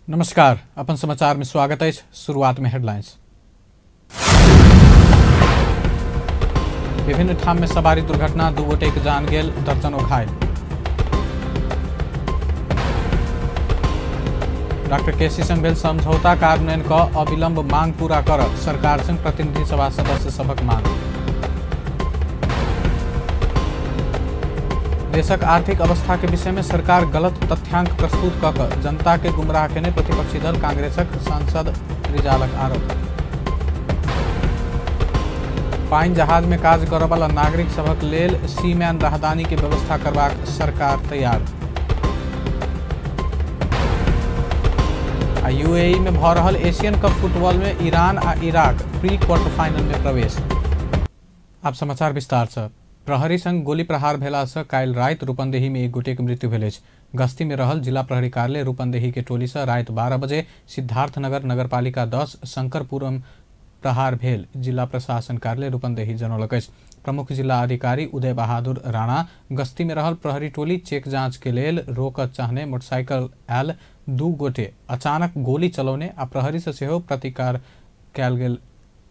नमस्कार, अपन समाचार में स्वागत है। शुरुआत में हेडलाइंस। विभिन्न ठाम में सवारी दुर्घटना, दू गोटे के जान गेल, दर्जनों घायल। डॉक्टर केसी संग भेल समझौता कार्यान्वयन क अविलंब मांग पूरा कर सरकार संग प्रतिनिधि सभा सदस्य सभक मांग। देशक आर्थिक अवस्था के विषय में सरकार गलत तथ्यांक प्रस्तुत क जनता के गुमराह केने प्रतिपक्षी दल कांग्रेसक सांसद रिजालक आरोप। पाइन जहाज में काज करऽ नागरिक सभक लेल सीमैन राहदानी के व्यवस्था करबाक सरकार तैयार। आ यूएई में भ रहल एशियन कप फुटबॉल में ईरान आ इराक प्री क्वार्टर फाइनल में प्रवेश। आप समाचार विस्तार से। प्रहरी संग गोली प्रहार भेला से काल्हि राति रूपन्देही में एक गोटे के मृत्यु भेल अछि। गश्ती में रहल जिला प्रहरी कार्यालय रूपन्देही के टोली से राति 12 बजे सिद्धार्थनगर नगरपालिका 10 शंकरपुरम प्रहार भेल जिला प्रशासन कार्यालय रूपन्देही जनौलक अछि। प्रमुख जिला अधिकारी उदय बहादुर राणा गश्ती में रहल प्रहरी टोली चेक जांच के लेल रोकऽ चाहने मोटरसाइकिल आयल दू गोटे अचानक गोली चलौने आ प्रहरी से सेहो प्रतिकार कयल गेल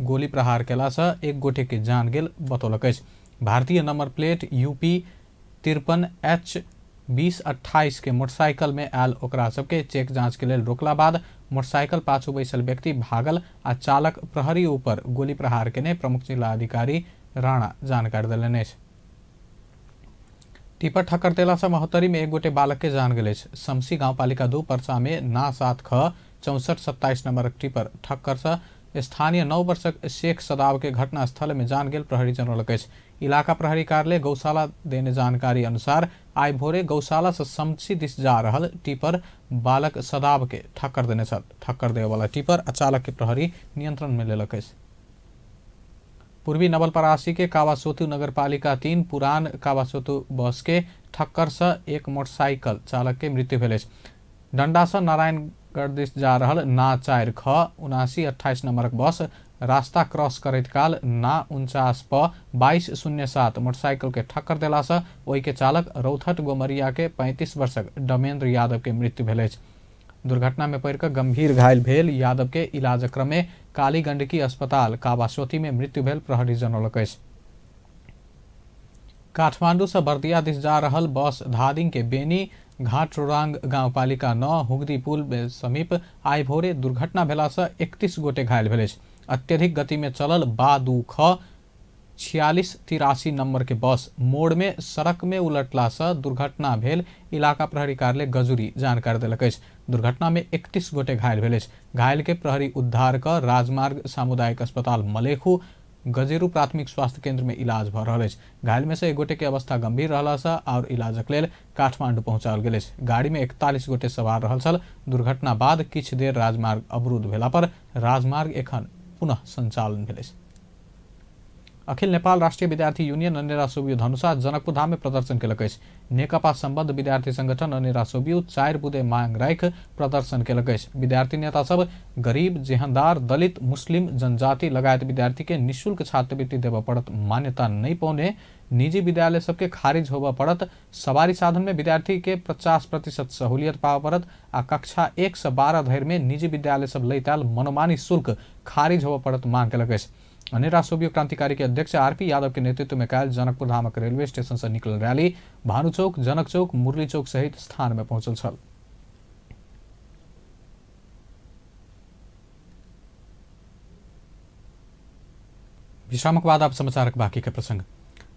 गोली प्रहार केला से एक गोटे के जान गेल बतौलक अछि। भारतीय नंबर प्लेट यूपी 53 H 2028 के मोटरसाइकिल में आयल ओकरा सबके चेक जांच के लेल रोकला बाद मोटरसाइकिल पाछू बैसल व्यक्ति भागल आ चालक प्रहरी ऊपर गोली प्रहार केने प्रमुख जिला अधिकारी राणा जानकारी देलनि अछि। टिपर ठक्कर देला से महोत्तरी में एक गोटे बालक के जान गेल अछि। समसी गांवपालिका 2 परसा में ना 7 ख 6427 नंबर टिपर ठक्कर से स्थानीय 9 वर्षक शेख सदाव के घटनास्थल में जान गेल प्रहरी जनौलक अछि। इलाका प्रहरी कार्यालय गौशाला देने जानकारी अनुसार आइ भोरे गौशाला से समसी दिस जा रहल टिपर बालक सदाव के ठक्कर देने छल। ठक्कर देवे वाला टिपर आ चालक के प्रहरी नियंत्रण में लेलक अछि। पूर्वी नवलपरासी के कावासोतु नगरपालिका 3 पुरान कावासोतु बस के ठक्कर से एक मोटरसाइकिल चालक के मृत्यु भेल अछि। डंडा से नारायणगढ़ दिस जा रहल ना 4 ख 7928 नंबरक बस रास्ता क्रॉस करैत काल ना 49 प 2207 मोटरसाइकिल के ठक्कर देला से ओहि के चालक रौथट गोमरिया के 35 वर्षक डमेंद्र यादव के मृत्यु भेल अछि। दुर्घटना में पड़ि कऽ गंभीर घायल भेल यादव के इलाज क्रम में काली गंडकी अस्पताल कावासोती में मृत्यु भेल प्रहरी जनौलक अछि। काठमांडू से बर्दिया दिस जा रहल बस धादिंग के बेनी घाटरोरांग गांवपालिका 9 हुगदी पुल समीप आइ भोरे दुर्घटना भेला से 31 गोटे घायल भेल अछि। अत्यधिक गति में चलल बा 2 ख 4683 नंबर के बस मोड़ में सड़क में उलटला से दुर्घटना भेल इलाका प्रहरी कार्यालय गजुरी जानकारी देलक अछि। दुर्घटना में 31 गोटे घायल भेल अछि। घायल के प्रहरी उद्धार कर राजमार्ग सामुदायिक अस्पताल मलेखू गजेरू प्राथमिक स्वास्थ्य केंद्र में इलाज भ रहल अछि। घायल में से एक गोटे के अवस्था गंभीर रहला से और इलाजक लेल काठमांडू पहुंचाओल गेल अछि। गाड़ी में 41 गोटे सवार रहल छल। दुर्घटना बाद किछु देर राजमार्ग अवरुद्ध भेला पर राजमार्ग एखन पुनः संचालन भेल अछि। अखिल नेपाल राष्ट्रीय विद्यार्थी यूनियन अनेरा सोबियो धनुषा जनकपुर धाम में प्रदर्शन केलक अछि। नेकपा संबद्ध विद्यार्थी संगठन अनेरा सोबियो 4 बुँदे मांग राखि प्रदर्शन केलक अछि। विद्यार्थी नेता सब गरीब, जेहनदार, दलित, मुस्लिम, जनजाति लगायत विद्यार्थी के निःशुल्क छात्रवृत्ति देबऽ पड़त मान्यता नहीं पौने निजी विद्यालय सबके खारिज होबऽ पड़त, सवारी साधन में विद्यार्थी के 50% सहूलियत पाबऽ पड़त आ कक्षा 1 से 12 धरि में निजी विद्यालय सब लैत आयल मनोमानी शुल्क खारिज होबऽ पड़त मांग केलक अछि। अनेरा सोबियो क्रांतिकारी के अध्यक्ष आरपी यादव के नेतृत्व में काल्हि जनकपुर धामक रेलवे स्टेशन से निकलल रैली भानु चौक, जनक चौक, मुरली चौक सहित स्थान में पहुंचल छल। विश्रामक बाद आप समाचारक बाकी के प्रसंग।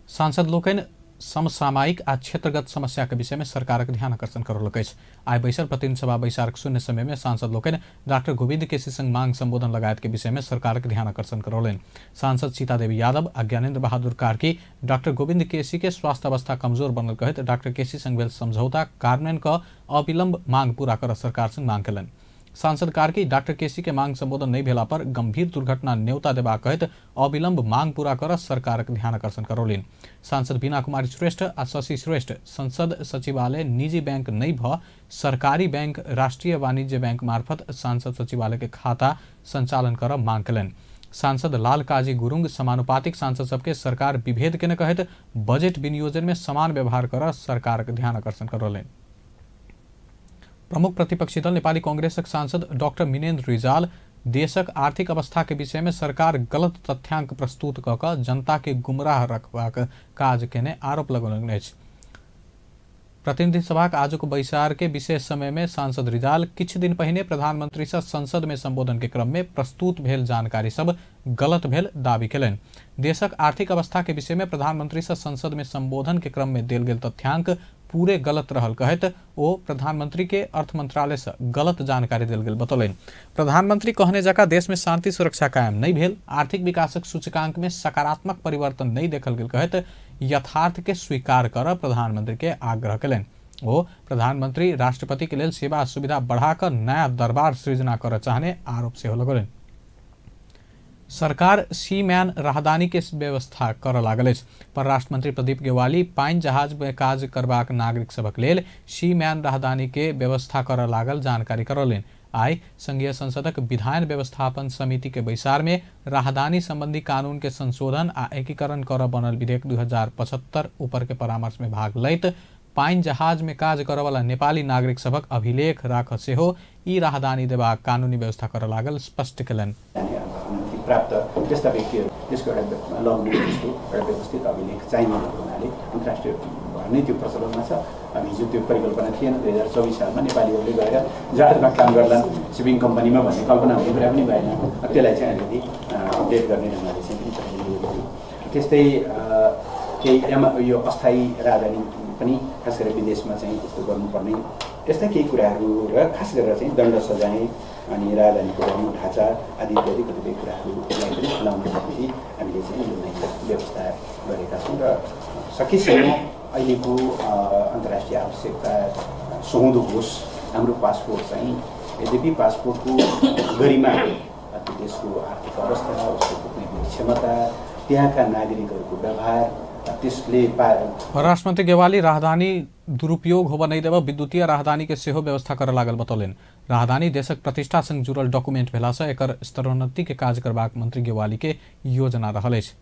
सांसद लोकनि समसामयिक आ क्षेत्रगत समस्या के विषय में सरकारक ध्यान आकर्षण करौलक अछि। आइ बैसल प्रतिनिधि सभा बैसारक शून्य समय में सांसद लोकनि डॉक्टर गोविंद केसी संग मांग संबोधन लगायत के विषय में सरकारक ध्यान आकर्षण करौलनि। सांसद सीता देवी यादव आ ज्ञानेन्द्र बहादुर कार्की डॉक्टर गोविंद केसी के स्वास्थ्य अवस्था कमजोर बनल कहैत डॉक्टर केसी संग भेल समझौता कार्यान्वयन क अविलंब मांग पूरा कर सरकार संग मांग केलनि। सांसद कार्की डॉक्टर केसी के मांग संबोधन नहीं भेला पर गंभीर दुर्घटना न्योता देबाक कहैत अविलंब मांग पूरा कर सरकारक ध्यान आकर्षण करौलनि। सांसद बीना कुमारी श्रेष्ठ आ शशि श्रेष्ठ संसद सचिवालय निजी बैंक नहीं भ सरकारी बैंक राष्ट्रीय वाणिज्य बैंक मार्फत सांसद सचिवालय के खाता संचालन कर मांग केलनि। सांसद लाल काजी गुरुंग समानुपातिक सांसद सबके सरकार विभेद केने कहैत बजट विनियोजन में समान व्यवहार कर सरकारक ध्यान आकर्षण करौलनि। प्रमुख प्रतिपक्षी दल नेपाली कांग्रेसक सांसद डॉक्टर मिनेन्द्र रिजाल देशक आर्थिक अवस्था के विषय में सरकार गलत तथ्यांक प्रस्तुत कऽ कऽ जनता के गुमराह रखबाक काज केने आरोप लगौलनि अछि। प्रतिनिधि सभाक आजुक बैसार के विशेष समय में सांसद रिजाल किछु दिन पहिने प्रधानमंत्री से संसद में संबोधन के क्रम में प्रस्तुत भेल जानकारी सब गलत भेल दावी केलनि। देशक आर्थिक अवस्था के विषय में प्रधानमंत्री से संसद में संबोधन के क्रम में देल गेल तथ्यांक पूरे गलत रहल कहैत ओ प्रधानमंत्री के अर्थ मंत्रालय से गलत जानकारी देल गेल बतौलनि। प्रधानमंत्री कहने जकाँ देश में शांति सुरक्षा कायम नहीं भेल, आर्थिक विकासक सूचकांक में सकारात्मक परिवर्तन नहीं देखल गेल कहैत यथार्थ के स्वीकार कर प्रधानमंत्री के आग्रह केलनि। ओ प्रधानमंत्री राष्ट्रपति के लेल सेवा सुविधा बढ़ाकर नया दरबार सृजना कर चाहने आरोप सेहो लगौलनि। सरकार सीमैन राहदानी के व्यवस्था कर लागल अछि। परराष्ट्र मंत्री प्रदीप गेवाली पानि जहाज में काज करबाक नागरिक सभक लेल सीमैन राहदानी के व्यवस्था कर लागल जानकारी करौलनि। आइ संघीय संसदक विधान व्यवस्थापन समिति के बैसार में राहदानी संबंधी कानून के संशोधन आ एकीकरण कर बनल विधेयक 2075 ऊपर के परामर्श में भाग लैत पानि जहाज में काज करऽवला नेपाली नागरिक सभक अभिलेख राख सेहो ई राहदानी देबाक कानूनी व्यवस्था कर लागल स्पष्ट केलनि। प्राप्त त्यस्ता व्यक्तिहरू त्यसको एउटा लगबुक जस्तो एउटा व्यवस्थित अभिलेख चाहिने भएको हुनाले अन्तर्राष्ट्रिय नै त्यो प्रचलनमा छ। अब हिजो त्यो परिकल्पना थिएन। 2024 सालमा नेपालीहरूले गएर जहाजमा काम गर्लान् सिपिङ कम्पनीमा भन्ने कल्पना हुने कुरा पनि भएन। त्यसलाई चाहिँ अलिकति अपडेट गर्ने ढङ्गले चाहिँ पनि लिएको थियो। त्यस्तै केही यो अस्थायी राजधानी पनि खास गरेर विदेशमा चाहिँ त्यस्तो गर्नुपर्ने यस्ता केही कुराहरू र खास गरेर चाहिँ दण्ड सजाय अनि राजधानीको रहनु ढाँचा आदि इत्यादि कतिपय कुराहरूलाई पनि खुलाउन सकेपछि हामीले चाहिँ यो नयाँ व्यवस्था गरेका छौँ र सकेसम्म अहिलेको अन्तर्राष्ट्रिय आवश्यकता सुहाउँदो होस्। हाम्रो पासपोर्ट चाहिँ यद्यपि पासपोर्टको गरिमा त्यो देशको आर्थिक अवस्था, उसको कूटनैतिक क्षमता, त्यहाँका नागरिकहरूको व्यवहार त्यसले परराष्ट्र मंत्री गेवाली राहदानी दुरुपयोग होबऽ नहीं देबऽ विद्युतीय राहदानी के सेहो व्यवस्था करऽ लागल बतौलनि। राहदानी देशक प्रतिष्ठा संग जुड़ल डॉक्यूमेंट भेला से एकर स्तरोन्नति के काज करबाक मंत्री गेवाली के योजना रहल अछि।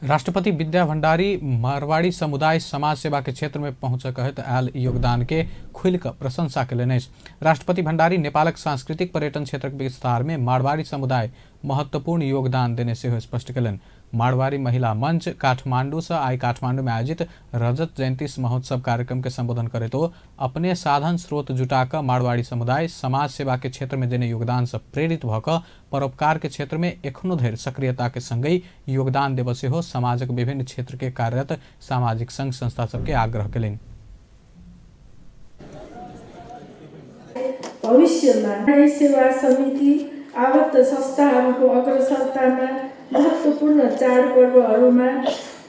राष्ट्रपति विद्या भंडारी मारवाड़ी समुदाय समाज सेवा के क्षेत्र में पहुंच कहैत आयल योगदान के खुलि कऽ प्रशंसा केलनि अछि। राष्ट्रपति भंडारी नेपालक सांस्कृतिक पर्यटन क्षेत्रक विस्तार में मारवाड़ी समुदाय महत्वपूर्ण योगदान देने सेहो स्पष्ट केलनि। मारवाड़ी महिला मंच काठमांडू से आई काठमांडू में आयोजित रजत जयंती महोत्सव कार्यक्रम के संबोधन करैत ओ अपने साधन स्रोत जुटा कऽ मारवाड़ी समुदाय समाज सेवा के क्षेत्र में देने योगदान से प्रेरित भऽ कऽ परोपकार के क्षेत्र में एखनो धरि सक्रियता के संगहि योगदान देबऽ सेहो समाजक विभिन्न क्षेत्र के कार्यरत सामाजिक संघ संस्था सबके आग्रह केलनि। भविष्यमा सेवा समिति आबद्ध संस्थाहरूको अग्रसरतामा महत्त्वपूर्ण चाडपर्वहरूमा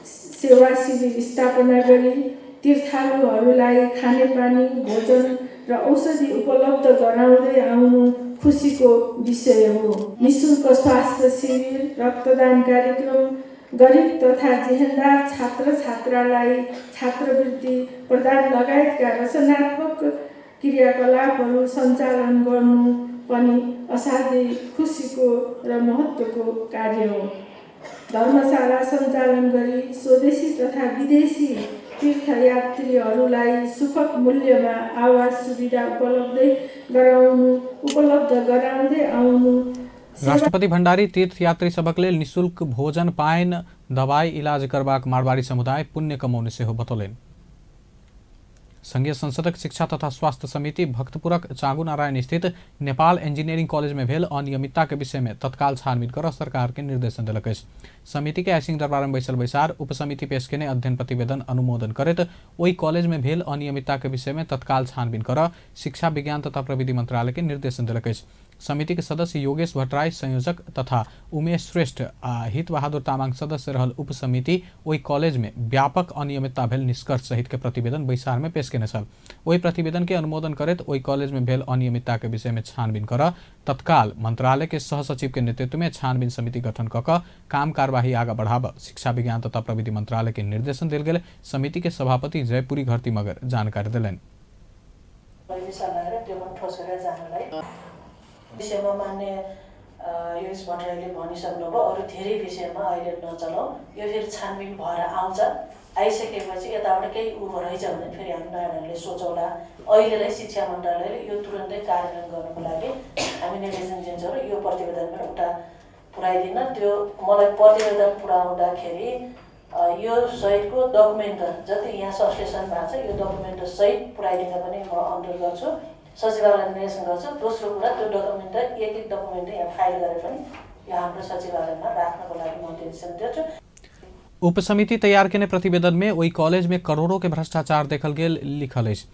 सेवा शिविर स्थापना गरी तीर्थालुहरूलाई खानेपानी, भोजन र औषधि उपलब्ध गराउँदै आउनु खुसीको विषय हो। निःशुल्क स्वास्थ्य शिविर, रक्तदान कार्यक्रम, गरिब तथा जेहेन्दार छात्र छात्रालाई छात्रवृत्ति प्रदान लगायतका रचनात्मक क्रियाकलापहरू सञ्चालन गर्नु पनि असाध्यै खुसीको र महत्त्वको कार्य हो। धर्मशाला सञ्चालन गरी स्वदेशी तथा विदेशी तीर्थयात्रीहरूलाई सुखद मूल्यमा आवास सुविधा उपलब्ध गराउँदै आउनु। राष्ट्रपति भण्डारी तीर्थयात्री सबक लेल निःशुल्क भोजन, पानि, दवाई, इलाज करबाक मारवाड़ी समुदाय पुण्य कमौने सेहो बतौलनि। संघीय संसदक शिक्षा तथा स्वास्थ्य समिति भक्तपुरक चांगुनारायण स्थित नेपाल इंजीनियरिंग कॉलेज में भेल अनियमितता के विषय में तत्काल छानबीन कर सरकार के निर्देशन देलक अछि। समिति के आइ दरबार में बैसल बैसार उपसमिति पेश केने अध्ययन प्रतिवेदन अनुमोदन करैत ओहि कॉलेज में भेल अनियमितता के विषय में तत्काल छानबीन कर शिक्षा विज्ञान तथा प्रविधि मंत्रालय के निर्देशन देलक अछि। समिति के सदस्य योगेश भट्टराई संयोजक तथा उमेश श्रेष्ठ आ हित बहादुर तामाङ सदस्य रहल उपसमिति ओहि कॉलेज में व्यापक अनियमितता भेल निष्कर्ष सहित के प्रतिवेदन बैसार में पेश केने छल। ओहि प्रतिवेदन के अनुमोदन करैत ओहि कॉलेज में भेल अनियमितता के विषय में छानबीन कर तत्काल मंत्रालय के सहसचिव के नेतृत्व में छानबीन समिति गठन क कऽ काम कार्यवाही आगा बढ़ाब शिक्षा विज्ञान तथा प्रविधि मंत्रालय के निर्देशन देल गेल। समिति के सभापति जयपुरी घरती मगर जानकारी देलनि। विषयमा मान्य योगेश भट्टराईले भनिसक्नुभयो, अरू धेरै विषयमा अहिले नचलाउँ, यो फेरि छानबिन भएर आउँछ, आइसकेपछि यताबाट केही उ रहेछ भने फेरि हामी नयाँ ढङ्गले सोचौँला। अहिलेलाई शिक्षा मन्त्रालयले यो तुरन्तै कार्यान्वयन गर्नको लागि हामी निर्देशन दिन्छौँ र यो प्रतिवेदन पनि उता पुऱ्याइदिन। त्यो मलाई प्रतिवेदन पुऱ्याउँदाखेरि यो सहितको डकुमेन्ट जति यहाँ संश्लेषण भएको छ यो डकुमेन्ट सहित पुऱ्याइदिन पनि म अनुरोध गर्छु, सचिवालयलाई निर्देशन गर्छु। दोस्रो कुरा त्यो डकुमेन्ट एक एक डकुमेन्ट यहाँ फाइल गरेर पनि यो हाम्रो सचिवालयमा राख्नको लागि म निर्देशन दिन्छु। उपसमिति तैयार केने प्रतिवेदन में ओहि कॉलेज में करोड़ों के भ्रष्टाचार देखल गेल लिखल अछि।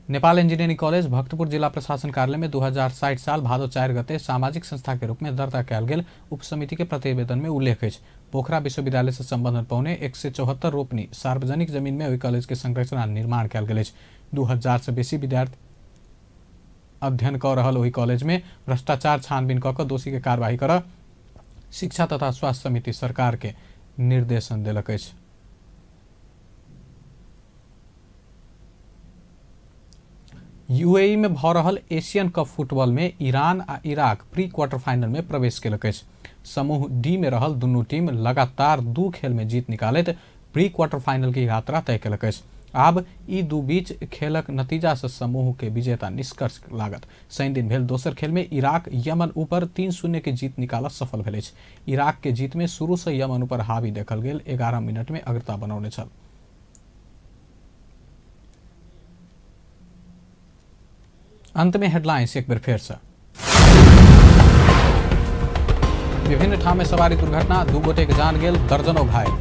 नेपाल इंजीनियरिंग कॉलेज भक्तपुर जिला प्रशासन कार्यालय में 2060 साल भादो 4 गते सामाजिक संस्था के रूप में दर्ता कयल गेल उपसमिति के प्रतिवेदन में उल्लेख अछि। पोखरा विश्वविद्यालय से संबंधन पौने 174 रोपनी सार्वजनिक जमीन में ओहि कॉलेज के संरचना निर्माण कयल गेल अछि। 2000 से बेसी विद्यार्थी अध्ययन कऽ रहल ओहि कॉलेज में भ्रष्टाचार छानबीन कऽ कऽ दोषी के कार्रवाई कर शिक्षा तथा स्वास्थ्य समिति सरकार के निर्देशन देलक अछि। यूएई में भऽ रहल एशियन कप फुटबॉल में ईरान आ इराक प्री क्वार्टर फाइनल में प्रवेश केलक अछि। समूह डी में रहल दुनू टीम लगातार 2 खेल में जीत निकालैत प्री क्वार्टर फाइनल के यात्रा तय केलक अछि। आब ई दू बीच खेलक नतीजा से समूह के विजेता निष्कर्ष लागत। शनि दिन भेल दोसर खेल में इराक यमन ऊपर 3-0 के जीत निकालऽ सफल भेल अछि। इराक के जीत में शुरू से यमन ऊपर हावी देखल गेल, 11 मिनट में अग्रता बनौने छल। अंत में हेडलाइंस एक बेर फेर से। विभिन्न ठाम में सवारी दुर्घटना, 2 गोटे के जान गेल, दर्जनों घायल।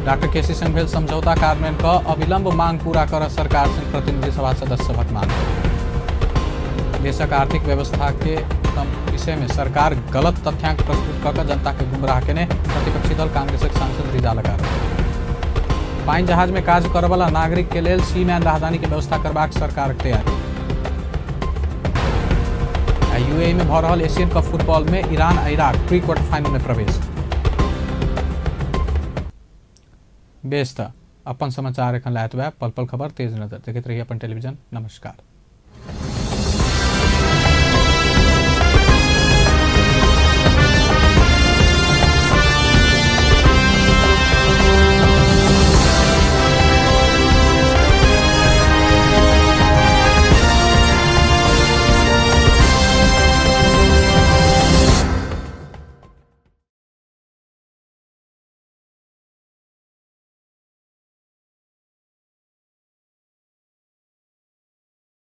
डॉक्टर केसी संग भेल समझौता कार्यान्वयन क अविलंब मांग पूरा कर सरकार संग प्रतिनिधि सभा सदस्य सभक मांग। देशक आर्थिक व्यवस्था के विषय में सरकार गलत तथ्यांक प्रस्तुत क जनता के गुमराह केने प्रतिपक्षी दल कांग्रेसक सांसद रिजालक आरोप। पानि जहाज में काज करवला नागरिक के लेल सीमैन राहदानी के व्यवस्था करबाक सरकारक तैयारी। यूएई में भऽ रहल एशियन कप फुटबॉल में ईरान आ इराक प्री क्वार्टर फाइनल में प्रवेश। बेस त अपन समाचार एखन लायत पल पल खबर तेज नजर देखैत रही अपन टेलीविजन। नमस्कार।